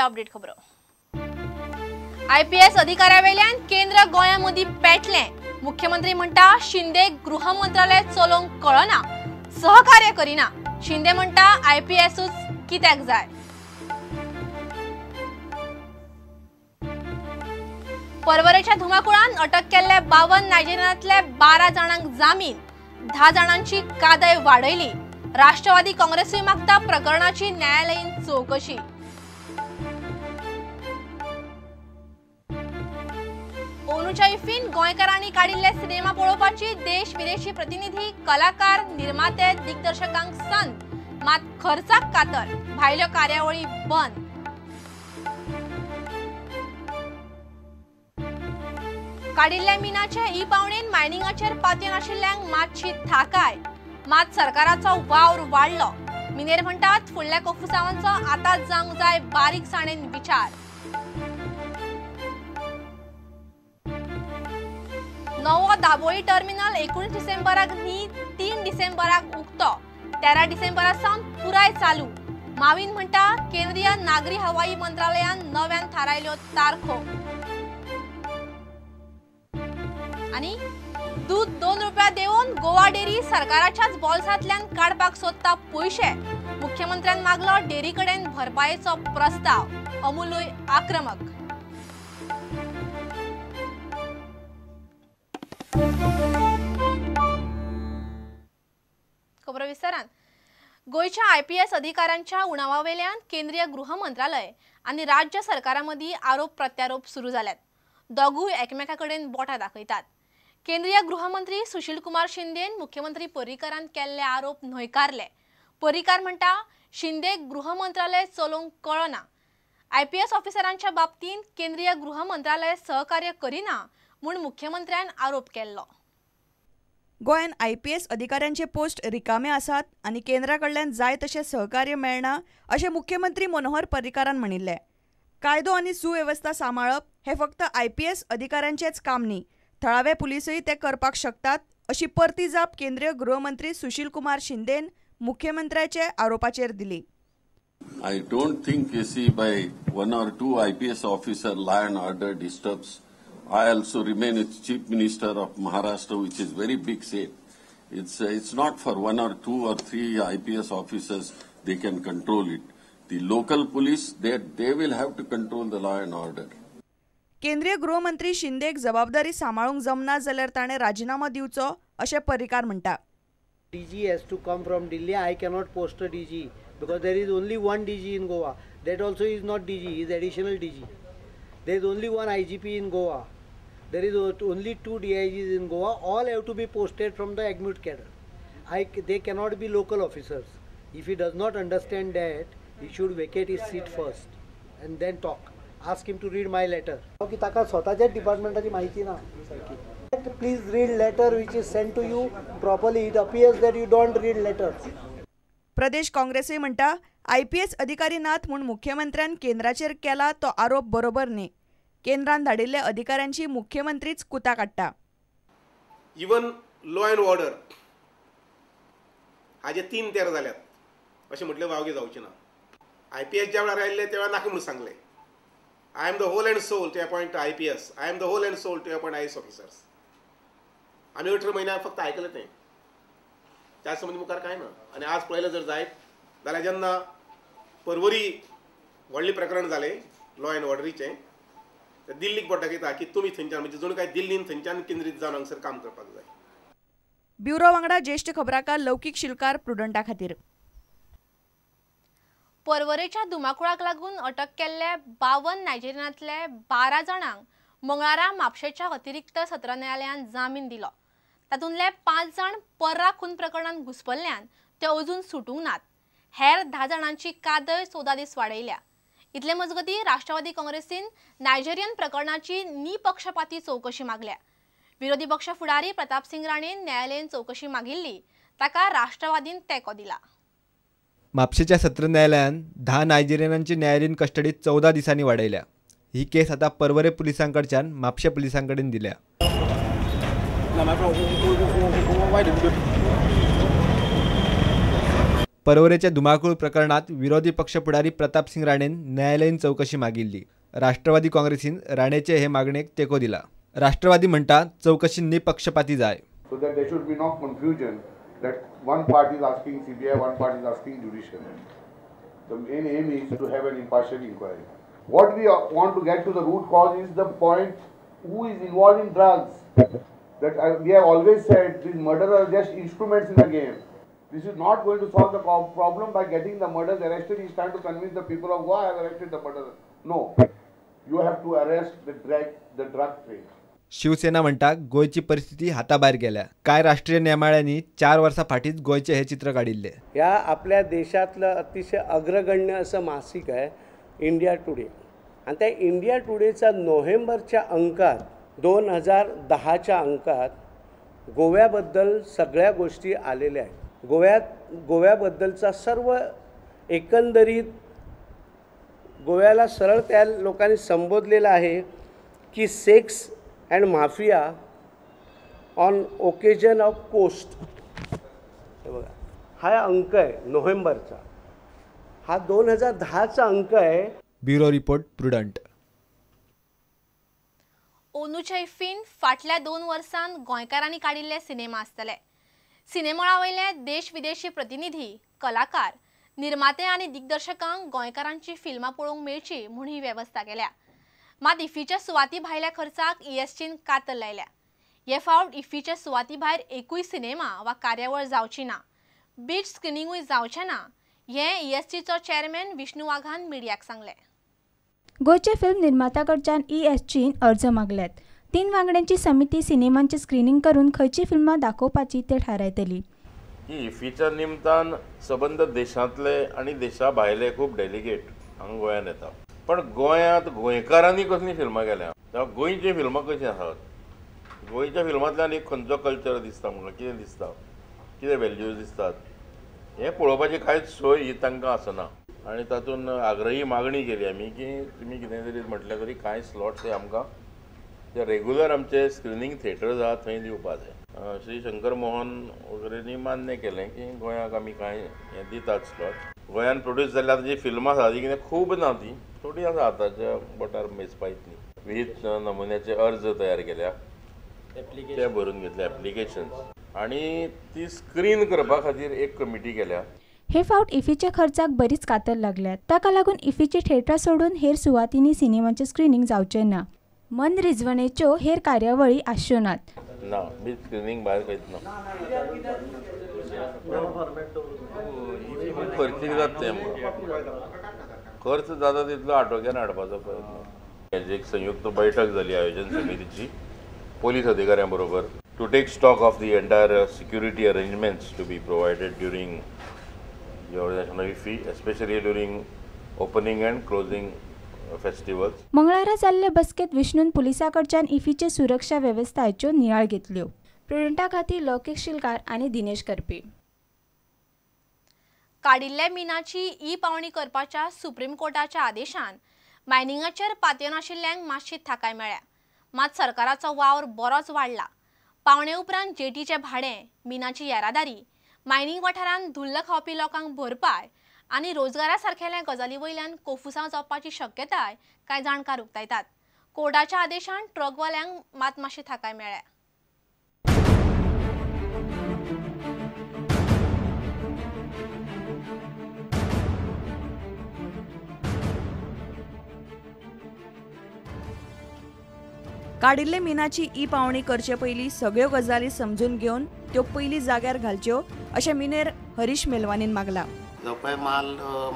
फुडल्या अपडेट खबरो. आयपीएस अधिकाऱ्यावेल्यान केंद्र गोंया मदीं पेटलें. मुख्यमंत्री म्हणटा शिंदे गृह मंत्रालय चलोवंक कळना, सहकार्य करिना. शिंदे म्हणटा आयपीएसूच कित्याक जाय. पर्वरेच्या धुमाकुळान अटक केल्ले 52 नायजेरियनांतले 12 जाणांक जामीन, 10 जाणांची कादय वाडयली. राष्ट्रवादी काँग्रेसूय मागता प्रकरणाची न्यायालयीन चवकशी. ओनूच्या इफ्फीन गोंयकारांनी काडिल्ले सिनेमा पळोवपाची देश विदेशी प्रतिनिधी, कलाकार, निर्माते, दिग्दर्शकांक संद, मात खर्चाक कातर, भायल्यो कार्यावळी बंद. काडिल्ल्या मिनाचे ई पावणेन मायनिंगाचेर पातयेन आशिल्ल्यांक मातशी थाकाय, मात सरकाराचो वावर वाडलो. मिनेर म्हणटात फुडल्या कोफुसावांचो आतांच जावंक जाय बारीकसाणेन विचार. नवो दाबोळी टर्मिनल 19 डिसेंबराक न्ही 3 डिसेंबराक उक्तो, 13 डिसेंबरा सावन पुराय चालू. मावीन म्हणटा केंद्रीय नागरी हवाई मंत्रालयान नव्यान थारायल्यो तारखो. आनी दूद 2 रुपया देवन गोवा डेअरी सरकाराच्याच बोल्सांतल्यान काडपाक सोदता पयशे. मुख्यमंत्र्यान मागलो डेअरी कडेन भरपायेचो प्रस्ताव. अमूलूय आक्रमक. खबरो विस्तारान. गोंयच्या आयपीएस अधिकाऱ्यांच्या उणावावेल्यान केंद्रीय गृह मंत्रालय आनी राज्य सरकारा मदीं आरोप प्रत्यारोप सुरू जाल्यात. दोगूय एकमेका कडेन बोटां दाखयतात. केंद्रीय गृहमंत्री सुशील कुमार शिंदेन मुख्यमंत्री पर्रीकारान केल्ले आरोप न्हयकारले. पर्रीकार म्हणटा शिंदे गृह मंत्रालय चलोवंक कळना. आयपीएस ऑफिसरांच्या बाबतींत केंद्रीय गृह मंत्रालय सहकार्य करिना म्हूण मुख्यमंत्र्यान आरोप केल्लो. गोंयान आयपीएस अधिकाऱ्यांचे पोस्ट रिकामे आसात आनी केंद्रा कडल्यान जाय तशें सहकार्य मेळना अशें मुख्यमंत्री मनोहर पर्रीकारान म्हणिल्लें. कायदो आनी सुवेवस्था सांबाळप हें फक्त आयपीएस अधिकाऱ्यांचेंच काम न्ही, थळावे पुलिसूय ते करपाक शकतात अशी परती जाप केंद्रीय गृहमंत्री सुशील कुमार शिंदेन मुख्यमंत्र्याचे आरोपाचेर दिली. I don't think you see by 1 or 2 IPS officer law and order disturbs. I also remain as Chief Minister of Maharashtra, which is very big state. It's not for 1 or 2 or 3 IPS officers they can control it. The local police, they will have to control the law and order. केंद्रीय गृहमंत्री शिंदेक जबाबदारी सांबाळूंक जमना जाल्यार ताणें राजीनामो दिवचो अशें पर्रीकार म्हणटा. DG has to come from Delhi. I cannot post a DG because there is only one DG in Goa. That also is not DG, is additional DG. There is only one IGP in Goa. There is only 2 DIGs in Goa. All have to be posted from the AGMUT cadre. They cannot be local officers. If he does not understand that, he should vacate his seat first and then talk. Ask him to read my letter. की ताका स्वताच्याच डिपार्टमेंटाची माहिती ना सारकी. Please read letter which is sent to you properly. It appears that you don't read letters. Pradesh काँग्रेसूय म्हणटा IPS अधिकारी नात म्हूण मुख्यमंत्र्यान केंद्राचेर केला तो आरोप बरोबर न्ही. केंद्रान धाडिल्ल्या अधिकाऱ्यांची मुख्यमंत्रीच कुता काडटा. इवन लॉ अँड ऑर्डर हाजे 3 तेरा जाल्यात अशें म्हटलें वावगे जावचें ना. आयपीएस ज्या वेळार आयिल्ले त्या वेळार नाका म्हणून सांगलें. I am the whole and sole to appoint IPS. I am the whole and sole to appoint IAS officers. आमी 18 म्हयन्याक फक्त आयकलें तें, त्या संबंदी मुखार कांय ना. आनी आज पळयलें जर जायत जाल्यार जेन्ना पर्वरी व्हडलें प्रकरण जालें लॉ अँड ऑर्डरीचें, दिल्लीक बोट दाखयता की तुमी थंयच्यान म्हणजे जणू काय दिल्लीन थंयच्यान केंद्रीत जावन हांगसर काम करपाक जाय. ब्युरो वांगडा ज्येष्ठ खबराकार लौकीक शिलकार, प्रुडंटा खातीर. पर्वरेच्या धुमाकुळाक लागून अटक केल्ले 52 नायजेरियनांतले 12 जाणांक मंगळारा म्हापशेच्या अतिरिक्त सत्र न्यायालयान जामीन दिलो. तातूंतले 5 जाण पर्रा खून प्रकरणांत घुस्पल्ल्यान ते अजून सुटूंक नात. हेर 10 जाणांची कादय 14 दीस वाडयल्या. इतले मजगती राष्ट्रवादी काँग्रेसीन नायजेरियन प्रकरणाची निपक्षपाती चवकशी मागल्या. विरोधी पक्ष फुडारी प्रताप सिंग राणेन न्यायालयीन चवकशी मागिल्ली, ताका राष्ट्रवादीन तेंको दिला. म्हापशेच्या सत्र न्यायालयान 10 नायजेरियनांची न्यायालयीन कस्टडी 14 दिसांनी वाडयल्या. ही केस आता पर्वरे पुलिसांकडच्यान म्हापशे पुलिसांकडेन दिल्या. परवरेच्या धुमाकूळ प्रकरणात विरोधी पक्ष फुडारी प्रतापसिंग राणेन न्यायालयीन चवकशी मागिल्ली. राष्ट्रवादी काँग्रेसीन राणेचे हे मागणेक तेंको दिला. राष्ट्रवादी म्हणटा चवकशी निपक्षपाती जाय. So that there should be no confusion that one part is asking CBI, one part is asking judiciary. The main aim is to have an impartial inquiry. What we want to get to the root cause is the point who is involved in drugs. That we have always said these murderers are just instruments in the game. This is not going to solve the problem by getting the murderers arrested. He is trying to convince the people of Goa, I have arrested the murderer. No, you have to arrest the drug trade. Shiv Sena म्हणटा गोंयची परिस्थिती हाताभायर गेल्या. कांय राष्ट्रीय नेमाळ्यांनी 4 वर्सां फाटींच गोंयचें हें चित्र काडिल्लें. ह्या आपल्या देशातलं अतिशय अग्रगण्य असं मासिक आहे इंडिया टुडे, आणि त्या इंडिया टुडेचा नोव्हेंबरच्या अंकात 2010च्या अंकात गोव्याबद्दल सगळ्या गोष्टी आलेल्या आहेत. गोव्याबद्दलचा सर्व एकंदरीत गोव्याला सरळ त्या लोकांनी संबोधलेलं आहे की sex and mafia on occasion of coast. हे बघा, हा अंक आहे नोव्हेंबरचा, हा 2010चा अंक आहे. Bureau report, Prudent. ओनूच्या इफ्फीन फाटल्या 2 वर्सांत गोंयकारांनी काडिल्ले सिनेमा आसतले. सिनेमळा वयले देश विदेशी प्रतिनिधी, कलाकार, निर्माते आनी दिग्दर्शकांक गोंयकारांची फिल्मां पळोवंक मेळची म्हूण ही वेवस्था केल्या. मात इफ्फीच्या सुवाती भायल्या खर्चाक ईएसजीन कातर लायल्या. हे फावट इफ्फीच्या सुवाती भायर एकूय सिनेमा वा कार्यावळ जावची ना, बीच स्क्रिनिंगूय जावचें ना, हें ईएसजीचो चेअरमॅन विष्णू वाघान मिडियाक सांगलें. गोंयच्या फिल्म निर्मात्या कडच्यान ईएसजीन अर्ज मागल्यात. 3 वांगड्यांची समिती सिनेमांचे स्क्रिनींग करून खंयची फिल्मां दाखोवपाची ते थारायतली. इफ्फीच्या निमतान सबंद देशांतले आनी देशा भायले खूब डेलिगेट हांगा गोंयांत येता, पण गोंयांत गोंयकारांनी कसलीं फिल्मां केल्या, जावं गोंयचीं फिल्मां कशीं आसात, गोंयच्या फिल्मांतल्यान एक खंयचो कल्चर दिसता, म्हाका कितें दिसता, कितें व्हॅल्यूज दिसतात, हें पळोवपाची कांयच सोय ही तांकां आसना. आनी तातूंत आग्रही मागणी केली आमी की तुमी कितें तरी म्हटल्यार तरी कांय स्लॉट्स हे आमकां जे रेगुलर आमचे स्क्रिनींग थिएटर्स आहा थंय दिवपा जाय. श्री शंकर मोहन वगैरेंनी मान्य केलें की गोंयाक आमी कांय हें दितात स्लॉट. गोंयान प्रोड्यूस जाल्ली आतां जी फिल्मां आसा ती कितें खूब ना, ती थोडी आसा हाताच्या बोटार मेजपा इतली. विविध नमुन्याचे अर्ज तयार केल्या, ते भरून घेतले एप्लिकेशन्स, आनी ती स्क्रीन करपा खातीर एक कमिटी केल्या. हे फावट इफ्फीच्या खर्चाक बरीच कातर लागल्या. ताका लागून इफ्फीची थिएटरां सोडून हेर सुवातींनी सिनेमाचें स्क्रिनींग जावचें ना. मन रिजवणेच्यो हेर कार्यावळी आसच्यो नात. ना, बीच स्क्रिनींग भायर कांयच ना, खर्चीक जाता तें, खर्च जाता तितलो आटोक्यान हाडपाचो प्रयत्न. हेजी एक संयुक्त बैठक जाली आयोजन समितीची पोलीस अधिकाऱ्यां बरोबर to take stock of the entire security arrangements to be provided during the organisation of IFFI, especially during opening and closing festivals. मंगळारा जाल्ले बसकेत विष्णून पुलिसां कडच्यान इफ्फीचे सुरक्षा वेवस्थायेच्यो नियाळ घेतल्यो. प्रुडंटा खातीर लौकीक शिलकार आनी दिनेश करपी. काडिल्ल्या मिनाची ई पावणी करपाच्या सुप्रीम कोर्टाच्या आदेशान मायनिंगाचेर पातयेनाशिल्ल्यांक मातशी थाकाय मेळ्ळ्या. मात सरकाराचो वावर बरोच वाडला. पावणे उपरांत जेटीचें भाडें, मिनाची येरादारी, मायनिंग वाठारांत धुल्ल खावपी लोकांक भरपाय आनी रोजगारा सारकेल्या गजाली वयल्यान कोफुसांव जावपाची शक्यताय कांय जाणकार उक्तायतात. कोर्टाच्या आदेशान ट्रकवाल्यांक मात मातशी थाकाय मेळ्ळ्या. काडिल्ले मिनाची ई पावणी करचे पयलीं सगळ्यो गजाली समजून घेवन त्यो पयलीं जाग्यार घालच्यो अशें मिनेर हरीश मेलवानीन मागला. जो पळय माल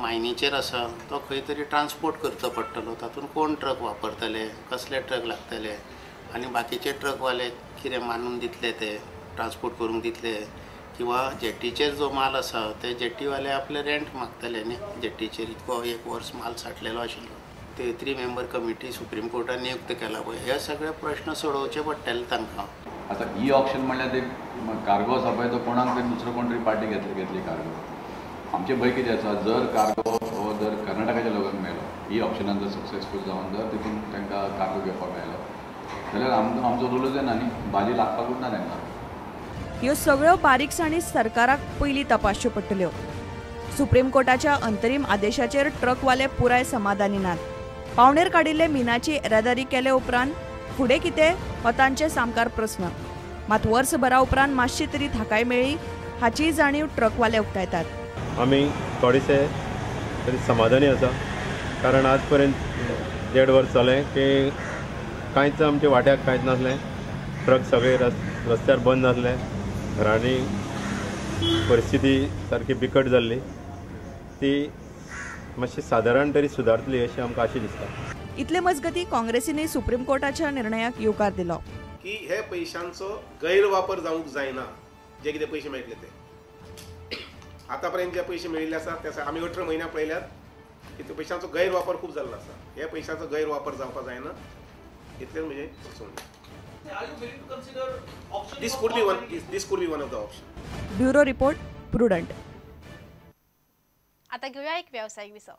मायनीचेर आसा तो खंय तरी ट्रान्सपोर्ट करचो पडटलो, तातूंत कोण ट्रक वापरतले, कसले ट्रक लागतले आनी बाकीचे ट्रकवाले कितें मानून दितले, ते ट्रान्सपोर्ट करूंक दितले, किंवा जेटीचेर जो माल आसा ते जेटीवाले आपले रेंट मागतले न्ही. जेटीचेर इतको एक वर्स माल साठलेलो आशिल्लो, ते 3 मेंबर कमिटी सुप्रीम कोर्टान नियुक्त केला पळय, हे सगळे प्रश्न सोडोवचे पडटले तांकां. आतां ई ऑप्शन म्हणल्यार ते कार्गो आसा पळय तो कोणाक तरी दुसरो कोण तरी पार्टी घेतली कार्गो. आमचे भंय कितें आसा, जर कार्गो हो जर कर्नाटकाच्या लोकांक मेळ्ळो ई ऑप्शनान जर सक्सेसफूल जावन जर तितून तांकां कार्गो घेवपाक मेळ्ळो जाल्यार आमचो रोलूच येना न्ही, भाजी लागपाकूच ना तांकां. ह्यो सगळ्यो बारीकसाणी सरकाराक पयलीं तपासच्यो पडटल्यो. सुप्रीम कोर्टाच्या अंतरीम आदेशाचेर ट्रकवाले पुराय समाधानी नात. पावणेर काडिल्ले मिनाची येरादारी केले उपरांत फुडें कितें हो तांचे सामकार प्रस्न. मात वर्सभरा उपरांत मातशी तरी थाकाय मेळ्ळी हाचीय जाणीव ट्रकवाले उक्तायतात. आमी थोडेशे तरी समाधानी आसा, कारण आज पर्यंत 1.5 वर्स जालें की कांयच आमच्या वाट्याक कांयच नासलें. ट्रक सगळे रस्त्यार बंद आसले, घरांनी परिस्थिती सारकी बिकट जाल्ली, ती मातशी सादारण तरी सुदारतली अशी आमकां आशा दिसता. इतले मजगती काँग्रेसीने सुप्रीम कोर्टाच्या निर्णयाक येवकार दिलो की हे पैशांचो गैरवापर जावंक जायना. जे कितें पयशे मेळटले ते आतापर्यंत जे पयशे मेळिल्ले आसा ते आमी 18 म्हयन्या पळयल्यात की ते पैशांचो गैरवापर खूब जाल्लो आसा. हे पैशांचो गैरवापर जावपाक जायना इतलें म्हणजे सुचोवणी. This could be one of the option. Bureau report, Prudent. आता घेऊया एक व्यावसायिक विसव.